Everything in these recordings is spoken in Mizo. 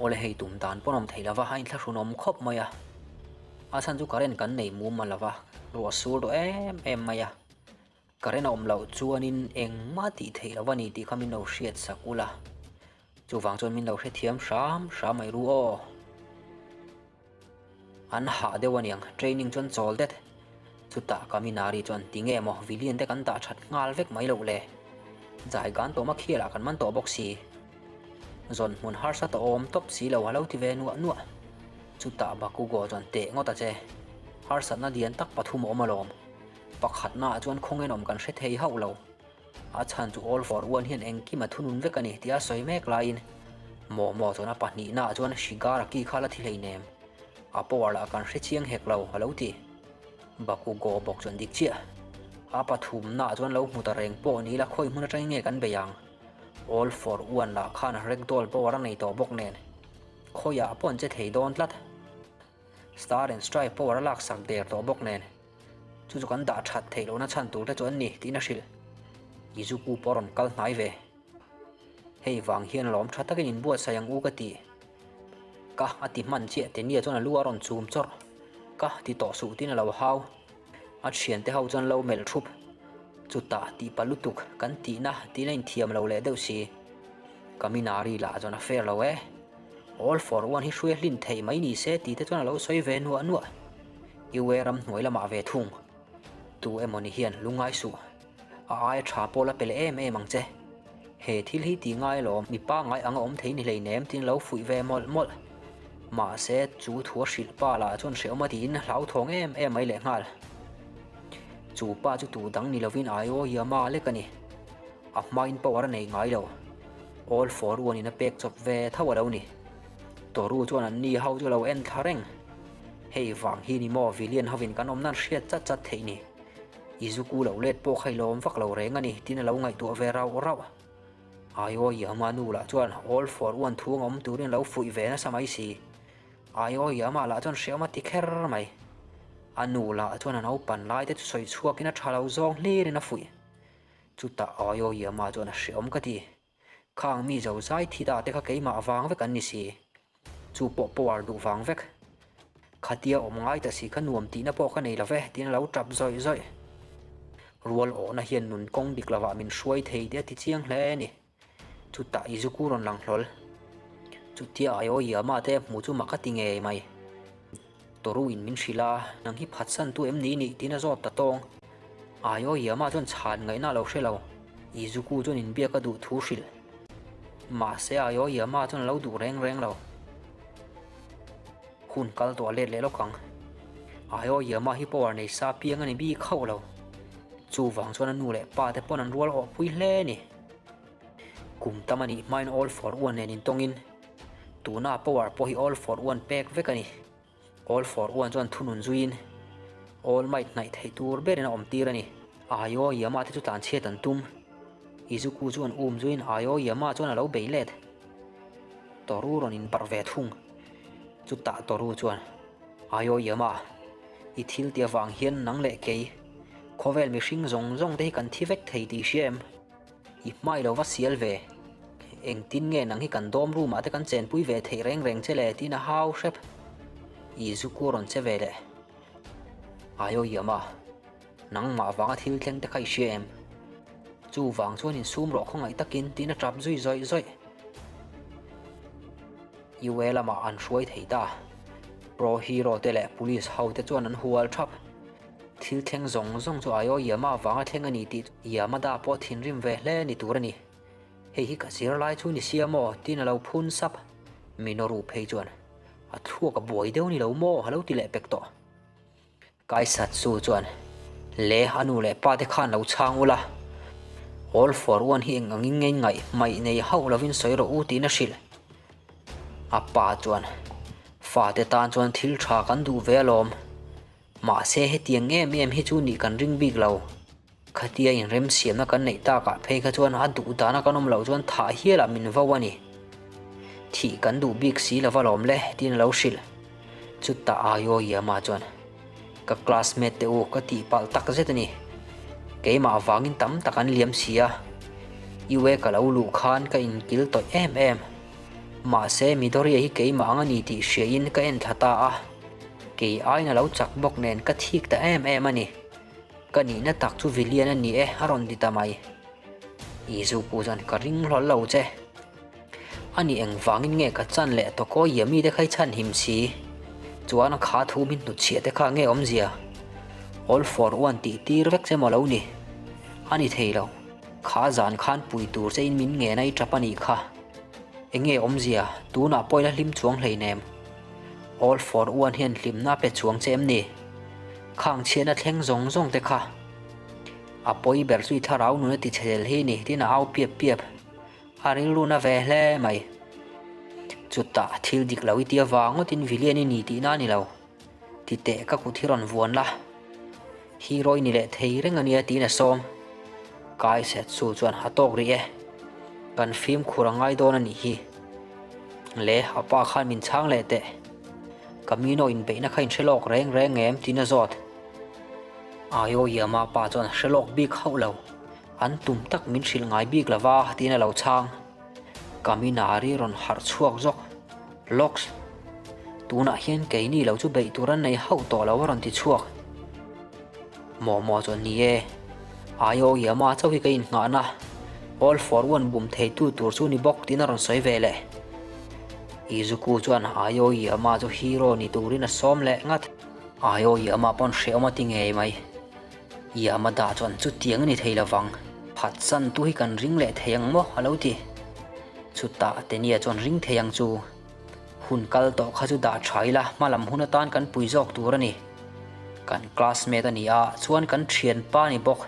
Awle hei tum dan pawn awm thei lova a inthlahrunawm khawp mai a. A chhan chu current kan nei mum a lova, ruah sur duh em em mai a. Current a awm loh chuanin engmah tih theih lo a ni tih kha min lo hriat sak ula. Chuvang chuan min lo hrethiam hram hram mai ru aw. An hah deuh aniang, training chuan chawl det. Chutah Kaminari chuan ti nge maw Vilian te kan dah that nghal vek mai loh le. Jaigan tawma khialah kan man tawh bawk si. Zawn hmun harsa ta awm tawp si lo a lo ti ve nuah nuah. Chutah Bakugo chuan teh ngawt a che. Harsatna lian tak pathum a awm alawm. Pakhatnaah chuan khawngen awm kan hre thei hauh lo. A chhan chu All for One hian engkim a thunun vek a ni tia sawi mek laiin Momo chuan a pahnihnaah chuan Shigaraki kha la thi hleinem. A power lah kan hre chiang hek lo a lo ti. Bakugo bawk chuan dik chiah. A pathumnaah chuan lo hmu ta reng pawh ni ila khawi hmun atangin nge kan bei ang? All for One lah khan Ragdoll power a nei tawh bawk nen khawiah pawh an che thei dawn tlat. Star and Stripe power a laksak der tawh bawk nen. Chu chu kan dah that theih lohna chhan tur te chu an ni tiin a hrilh. Izuku pawh a rawn kal hnai ve. Hei vang hian lawm tha takin inbuatsaih ang u ka ti. Ka a ti hman chiah Tenia chuan a lu a rawn chum chawrh. Ka ti tawh suh tiin a lo hau. A thiante ho chuan lo melh thup. Chutah tih pa lutuk kan tihna tiin a inthiam lo leh deuh si. Kaminari lah chuan a fair lo e. All for one hi hruai hlin thei mai ni se tih te chuan a lo sawi ve nuah nuah. Iwe ram hnuai lamah ve thung. Tu emaw ni hian lungngai suh. A aia tha pawh la pe leh em em ang che. He thil hi ti ngai alawm, mi pangngai anga awm thei ni hleinem tiin lo fuih ve mawlh mawlh. Mahse, chu thu a hrilh pa lah chuan hrehawm a tiin hlauthawng em em mai lehnghal. Chu pa chu tu dang ni lovin Aoyama lek a ni. A hmain power a nei ngai lo. All for one in a pek chawp ve tho a lo ni. Toru chuan an ni ho chu a lo en thla reng. Hei vang hi ni maw Villian hovin kan awm nan hriat chat chat theih ni. Izuku lo let pawh kha i lawm vak lo reng a ni tiin a lo ngaihtuah ve rauh rauh. Aoyama nu lah chuan all for one thu ang awm turin a lo fuih ve nasa mai si. Aoyama lah chuan hreawm a ti kher mai. A nu lah chuan a naupan lai te chu sawi chhuakin a tha lo zawng hlirin a fuih. Chutah Aoyama chuan a hreawm ka ti. Khang mi zo zai thi ta te kha keimah vang vek an ni si. Chu pawh power duh vang vek. Khatia awm ngai ta si kha nuam tihna pawh ka nei lo ve tiin a lo tap zawih zawih. Rual awhna hian nun kawng dik lovah min hruai thei tih a ti chiang hle a ni. Chutah Izuku rawn lang hlawl. Chutia Aoyama te hmu chu mak a ti ngei mai. Toru in min hrilh a, nang hi phatsan tu em ni nih tiin a zawt ta tawng. Aoyama chuan chhan ngaihna a lo hre lo. Izuku chuan inbiak a duh thu hrilh. Mahse Aoyama chuan a lo duh reng reng lo. Hun kal tawh a let leh lawk ang. Aoyama hi power nei sa piang a ni bik hauh lo. Chuvang chuan a nu leh pa te pawn an rual awh pui hle a ni. Kum tam a nih hmain All for One nen intawngin tuna power pawh hi All for One pek vek a ni. All for One chuan thunun zuiin All Might hnaih theih tur berin a awm tir a ni. Aoyama te chu tlanchhiat an tum. Izuku chuan um zuiin Aoyama chuan a lo bei let. Toru rawn inbarh ve thung. Chutah Toru chuan, Aoyama, i thil tih avang hian nang leh kei, khawvel mihring zawng zawng te hi kan thi vek thei tih hria em? I hmai lo va sial ve. Engtin nge nang hi kan dawm room ah te kan chenpui ve theih reng reng che le tiin a hau hrep. Izuku rawn che ve leh. Aoyama, nangmah vanga thil thleng te kha i hria em? Chuvang chuan insum rawh khawngaih takin tiin a tap zui zawih zawih. UE lamah an hruai thei ta. Pro Hero te leh Police ho te chuan an hual thap. Thil thleng zawng zawng chu Aoyama vanga thleng a ni tih Yamada pawh thinrim ve hle ni tur a ni. Hei hi ka zir lai chu ni sia maw? tiin a lo phun sap. Minoru phei chuan, A thluak a buai deuh ni lo maw? a lo ti leh pek tawh. Kaisatsu chuan, Le, a nu leh pa te khan lo chhang ula, All for One hi eng angin nge ngaih hmaih nei hauh lovin sawi rawh u tiin a hrilh. A pa chuan, Fate tan chuan thil tha kan duh ve alawm. Mahse hetiang em em hi chu nih kan ring bik lo. Khatia inremsiamna kan neih takah phei kha chuan a duh dana kan awm loh chuan thah hialah min vo a ni. Thih kan duh bik si lova lawm le tiin a lo hrilh. Chutah Aoyama chuan, Ka classmate te u ka tihpalh tak zet a ni. Keimah vangin tam tak an liam si a. Iwe ka lo luh khan ka inkil tawih em em. Mahse, Midoriya hi keimah ang a ni tih hriain ka en thla ta a. Kei aiin a lo chak bawk nen ka thik ta em em a ni. Ka nihna tak chu Vilian a ni e, a rawn ti ta mai. Izuku chuan ka ring hlawl lo che. A ni engvangin nge ka chan leh tawkaw Yami te kha i chhan him si? Chuan a kha thu min hnutchhiah te kha nge awmzia? All for one tih tir vek che maw lo ni? A ni thei lo. Kha zan khan pui tur che in min ngen a i tap a nih kha. Enge awmzia? Tunah pawh i la hlim chuang hleinem. All for one hian hlimna a pe chuang che em ni? Khang chhiatna thleng zawng zawng te kha. A pawi ber chu i thlarau nun a ti chhe zel hi ni tiin a au piap piap. A rilru na ve hle mai. Chutah thil dik lo i ti avang ngawtin Vilian i ni tihna a ni lo. Ti teh ka kut hi rawn vuan la. Hero i ni leh thei reng a nia tiin a sawm. Kai Setsu chuan a tawk rih e. Kan fimkhur a ngai dawn a nih hi. Le, a pa khan min chhang leh teh. Kamino inbeihna kha in hre lawk reng reng em tiin a zawt. Aoyama pa chuan a hre lawk bik hauh lo. An tum tak min hrilh ngai bik lo va tiin a lo chhang. Kaminari rawn harh chhuak zawk. Locks. Tunah hian keini lo chu beih tur an nei hauh tawh lo a rawn ti chhuak. Maw maw chuan ni e. Aio Yama chauh hi ka innghahna. All for one bum theitu tur chu ni bawk tiin a rawn sawi ve leh. Izuku chuan Aio Yama chu hero ni turin a sawm leh ngat. Aio Yama pawn hrehawm a ti ngei mai. Yamada chuan chutiang a ni thei lovang, phatsan tu hi kan ring leh thei ang maw? a lo ti. Chutah Tenia chuan ring thei ang chu. Hun kal tawh kha chu dah tha ila, hma lam hun atan kan pui zawk tur a ni. Kan classmate a ni a, chuan kan thianpa a ni bawk.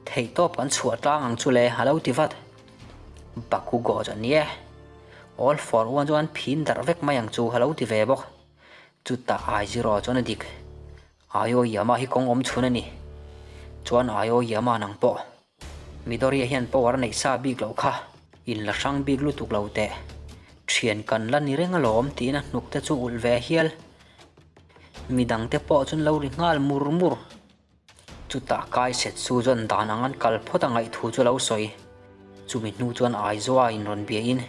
Theihtawp kan chhuah tlang ang chu le, a lo ti vat. Bakugo chuan ni e, all for one chu an phin darh vek mai ang chu, a lo ti ve bawk. Chutah Aiziro chuan a dik. Aoyama hi kawng awm chhun a ni. Chuan Aoyama nang pawh Midoriya hian power a neih sa bik loh kha. In la hrang bik lutuk lo teh. Thian kan la ni reng alawm tiin a hnuk te chu ulh ve hial. Midang te pawh chuan lo ri nghal mur mur. Chutah Kai Setsu chuan dan ang an kal phawt a ngaih thu chu a lo sawi. Chumi hnu chuan Aizaw-a inrawn biahin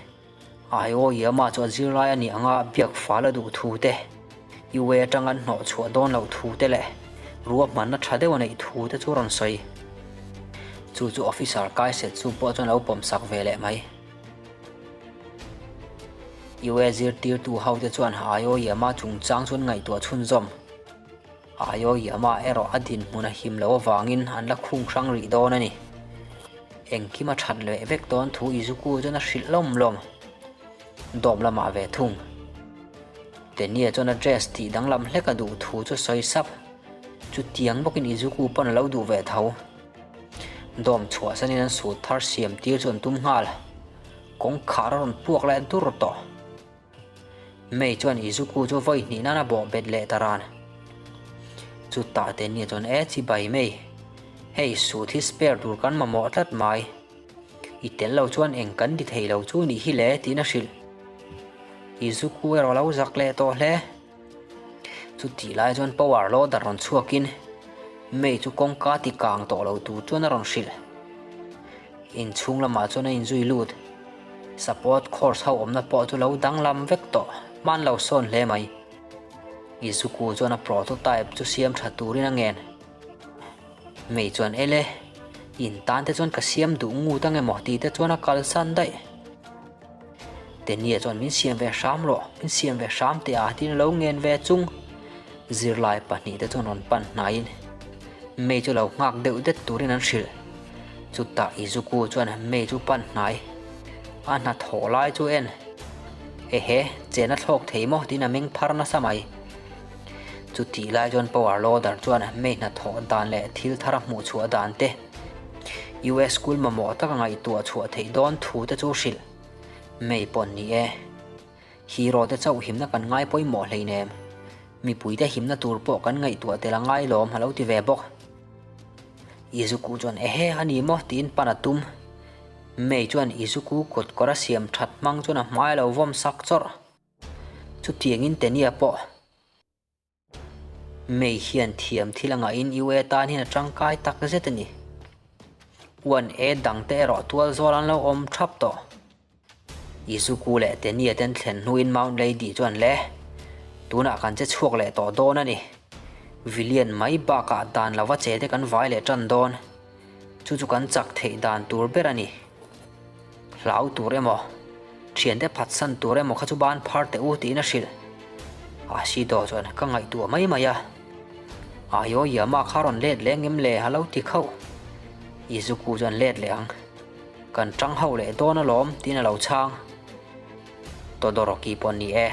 Aoyama chu a zirlai a nih anga biak fal a duh thu te, Yue atang an hnawh chhuah dawn loh thu te leh ruahmanna tha deuh a neih thu te chu a rawn sawi. Chu chu Officer Kai Setsu pawh chuan a lo pawmsak ve leh mai. Yue zirtirtu hote chuan Aoyama chungchang chu an ngaihtuah chhunzawm. Aoyama erawh a dinhmun a him loh avangin an la khung hrang rih dawn a ni. Engkim a that leh vek dawn thu Izuku chuan a hrilh lawm lawm. Dawm lamah ve thung. Tenia chuan a dress tih danglam hlek a duh thu chu sawi sap. Chutiang bawkin Izuku pawn a lo duh ve tho. Dawm chhuahsanin an sut thar siam tir chu an tum nghal. Kawngkhar a rawn puak leh dur tawh. Mei chuan Izuku chu vawi hnih nan a bawh bet leh ta ran. Chutah Tenia chuan e chi bai mei. Hei suit hi spare tur kan mamawh tlat mai. I tel lo chuan eng kan ti thei lo chu nih hi le tiin a hrilh. Izuku erawh a lo zak leh tawh hle. Chutih lai chuan power loader rawn chhuakin Mei chu kawngka ti kang tawh lo tur chuan a rawn hrilh. Inchhung lamah chuan a inzui lut. Support course ho awmna pawh chu lo danglam vek tawh, hman lo sawn hle mai. Izuku chuan a prototype chu siam tha turin a ngen. Mei chuan ele, in tan te chuan ka siam duh ngut ang emaw tih te chuan a kalsan daih. Tenia chuan min siam ve hram rawh, min siam ve hram teh a tiin a lo ngen ve chung. Zirlai pahnihte chuan rawn pan hnaiin Mei chu lo nghak deuh det turin an hrilh. Chutah Izuku chuan Mei chu pan hnai. A hnathawh lai chu en. Ehe, chen a thlawk thei maw tiin a meng phar nasa mai. Chutih lai chuan power loader chuan Mei hnathawh dan leh thil thar a hmuh chhuah dan te, US school mamawh taka ngaihtuah chhuah theih dawn thu te chu hrilh mai pawh an ni e. Hero te chauh himna kan ngai pawimawh hleinem. Mipui te himna tur pawh kan ngaihtuah tel a ngai lawm a lo ti ve bawk. Izuku chuan ehe a ni maw tiin pan a tum. Mei chuan Izuku kut kawr a siam that hmang chuan a hmai a lo vawm sak chawrh. Chutiangin Tenia pawh. Mei hian thiam thil a ngahin UA tan hian a tangkai tak zet a ni. 1A dangte erawh tual zawl an lo awm thap tawh. Izuku leh Tenia ten thlen hnuin Mount Lady chuan le, tunah kan che chhuak leh tawh dawn a ni. Villian mai bakah dan lova che te kan vai leh tan dawn. Chu chu kan chak theih dan tur ber a ni. Hlau tur emaw, thiante phatsan tur emaw kha chu ban phar teh u tiin a hrilh. Ashido chuan ka ngaihtuah mai mai a. Ayoyama kha rawn let leh ngem le a lo ti khauh. Izuku chuan let leh ang. Kan tang ho leh dawn alawm tiin a lo chhang. Todoroki pawh ni e.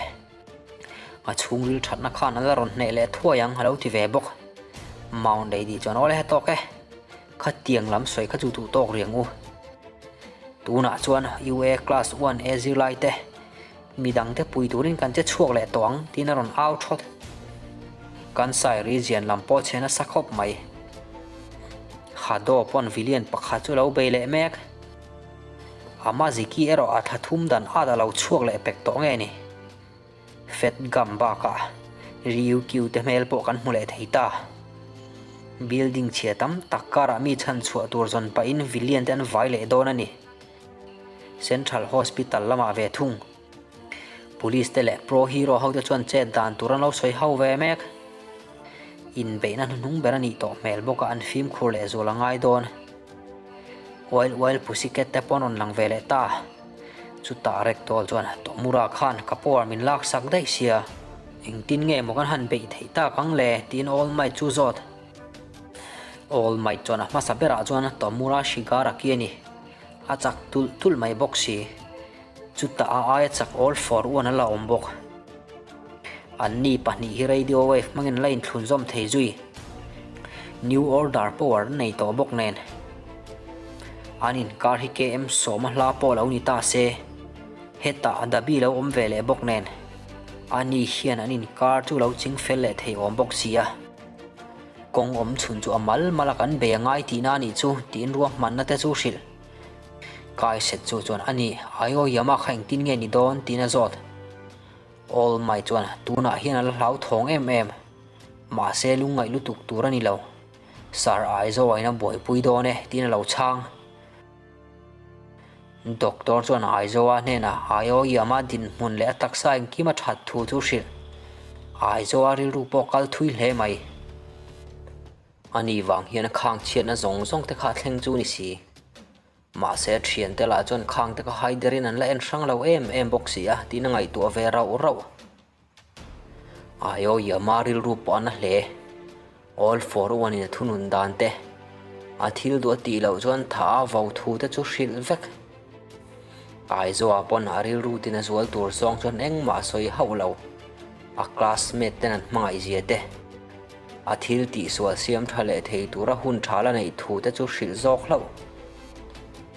A chhungril thatna khan a la rawn hneh leh thuai ang a lo ti ve bawk. Mount Lady chuan aw le tawk e. Khatiang lam sawi kha chu duh tawk riang u. Tunah chuan UA Class 1A zirlai te midangte pui turin kan che chhuak leh tawh ang tiin a rawn au thawt. Kan sai region lam pawh chhe nasa khawp mai. Hado pawn vilian pakhat chu lo bei leh mek. Amaziki erawh a thla thum dan at a lo chhuak leh pek tawh nge ni. Fat Gum bakah Ryukyu te hmel pawh kan hmu leh thei ta. Building chhia tam tak karah mi chhan chhuah tur zawn pahin vilian te an vai leh dawn a ni. Central Hospital lamah ve thung. Police te leh Pro Hero ho te chuan chet dan tur an lo sawi ho ve mek. Inbeihna hnuhnung ber a nih tawh hmel bawk a an fimkhur leh zual a ngai dawn. Wild Wild Pussycat te pawh an rawn lang ve leh ta. Chutah Ragdoll chuan Tomura khan ka power min lak sak daih sia. Engtin nge maw kan han beih theih tak ang le? tiin All Might chu zawt. All Might chuan a hmasa berah chuan Tomura Shigaraki a ni. A chak tulh tulh mai bawk si. Chutah a aia chak All For One a la awm bawk. Anni pahnih hi radio wave hmangin la inthlunzawm thei zui. New Order power an nei tawh bawk nen. An inkar hi KM sawma hla pawh lo ni ta se. Hetah Dabi lo awm ve leh bawk nen. Ani hian an inkar chu lo ching fel leh thei awm bawk si a. Kawng awm chhun chu a mal mal a kan bei a ngai tihna a nih chu tiin ruahmanna te chu hrilh. Kai set chu chuan a ni, Aio Yama kha engtin nge ni dawn tiin a zawt. All Might chuan tunah hian a la hlauthawng em em. Mahse lungngaih lutuk tur a ni lo. Sir Aizaw a ina buaipui dawn e tiin a lo chhang. Doctor chuan Aizaw-a hnenah Aio Yama dinhmun leh a taksa engkim a that thu chu hrilh. Aizaw-a rilru pawh kal thui hle mai. Ani vang hian a khang chhiatna zawng zawng te kha a thleng chu ni si. Mahse thiante lah chuan khang te kha haiderin an la en hrang lo em em bawk si a tiin a ngaihtuah ve rauh rauh. Aio Yama rilru pawh a na hle. All for one in a thunun dan te, a thil duh a tih loh chuan tha a vo thu te chu hrilh vek. Aizaw-ah pawn a rilru tin a zual tur zawng chuan engmah a sawi hauh lo. A classmate ten an hmangaih zia te, a thil tihsual siam tha leh thei tura hun tha la neih thu te chu hrilh zawk hlauh.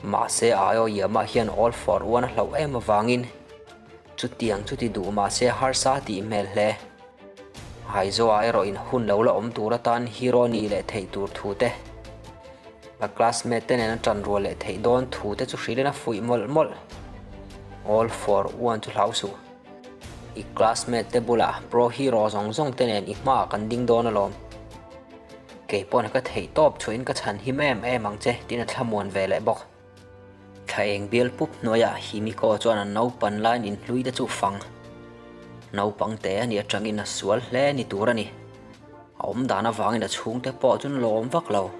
Mahse Aio Yama hian All for One a hlauh em avangin chutiang chu ti duh mahse harsa tih hmel hle. Aizaw-ah erawh in hun lo la awm tur atan hero nih leh theih tur thu te, a classmate te nen a tan rual leh theih dawn thu te chu hrilhin a fuih mawlh mawlh. All for One chu hlau suh. I classmate te bulah pro hero zawng zawng te nen i hmaah kan ding dawn alawm. Kei pawn ka theih tawp chhuahin ka chhan him em em ang che tiin a thlamuan ve leh bawk. Thla eng bial pup hnuaiah Himiko chuan an naupan laiin inhlui te chu fang. Naupang te a nih atangin a sual hle ni tur a ni. A awm dan avangin a chhungte pawh chuan lawm vak lo.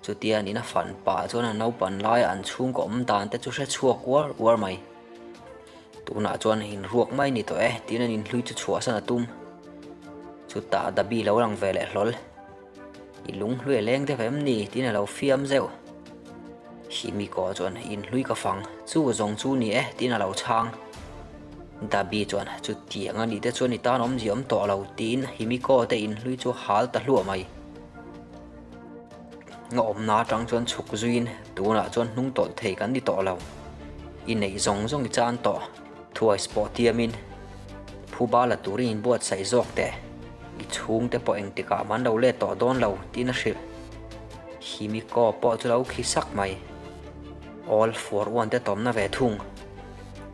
Chutia an ina fan pah chuan a naupan laia an chhungkaw awm dan te chu hre chhuak uar uar mai. Tunah chuan inruak mai ni tawh e tiin an inhlui chu chhuahsan a tum. Chutah Dabi lo lang ve leh hlawl. I lunghlui a leng deuh em ni tiin a lo fiam zeuh. Himiko chuan inhlui ka fang chu zawng chu ni e tiin a lo chhang. Dabi chuan chutiang a nih te chuan i tan awmzia awm tawh lo tiin Himiko te inhlui chu hal ta hluah mai. Nga awmna atang chuan chhuk zuiin tunah chuan hnung tawlh thei kan ni tawh lo. I neih zawng zawng i chan tawh. Thuai pawh tiamin phuba la turin inbuatsaih zawk teh. I chhungte pawh engtikah man lo let tawh dawn lo tiin a hrilh. Himiko pawh chu lo khi sak mai. All for one te tawmna ve thung.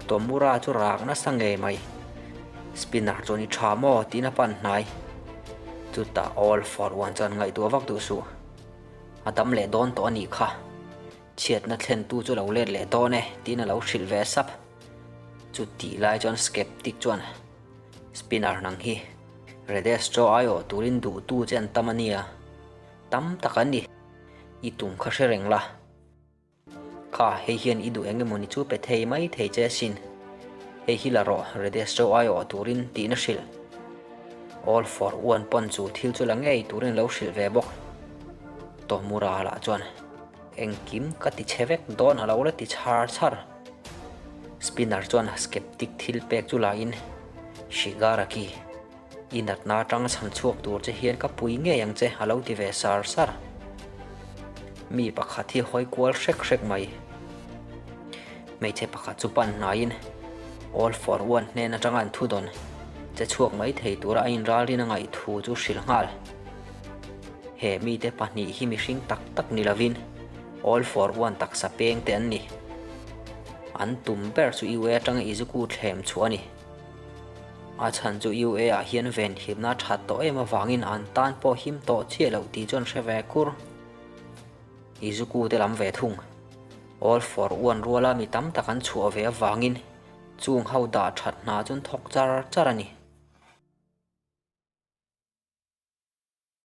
Tomura chu rak nasa ngei mai. Spinner chuan i tha maw tiin a pan hnai. Chutah All for one chuan ngaihtuah vak duh suh. A dam leh dawn tawh a nih kha. Chhiatna thlentu chu lo let leh dawn e tiin a lo hrilh ve sap. Chutih lai chuan Skeptic chuan Spinner nang hi Redestro aiawh turin duhtu che an tam a nia, tam tak an ni. I tum kha hre reng la. Kha, hei hian i duh eng emawni chu pe thei mai thei che asin. Hei hi la rawh, Redestro aiawh turin tihna hrilh. All for one pawn chu thil chu la ngei turin lo hrilh ve bawk. Tomura lah chuan engkim ka ti chhe vek dawn a lo la ti chhar chhar. Spinner chuan Skeptic thil pek chu la in, Shigaraki, i natna atanga chhan chhuak tur che hian ka pui ngei ang che a lo ti ve sar sar. Mi pakhat hi hawi kual hrek hrek mai. Hmeichhe pakhat chu pan hnaiin All for One hnen atanga an thu dawn che chhuak mai thei tura a inralrin a ngaih thu chu hrilh nghal. He mite pahnih hi mihring tak tak ni lovin All for One taksa peng te an ni. An tum ber chu UA atanga Izuku thlem chhuah a ni. A chhan chu UA ah hian venhimna a that tawh em avangin an tan pawh him tawh chiah loh tih chu an hre ve kur. Izuku te lam ve thung. All for One ruala mi tam tak an chhuah ve avangin chung ho dah that hna chu an thawk char char a ni.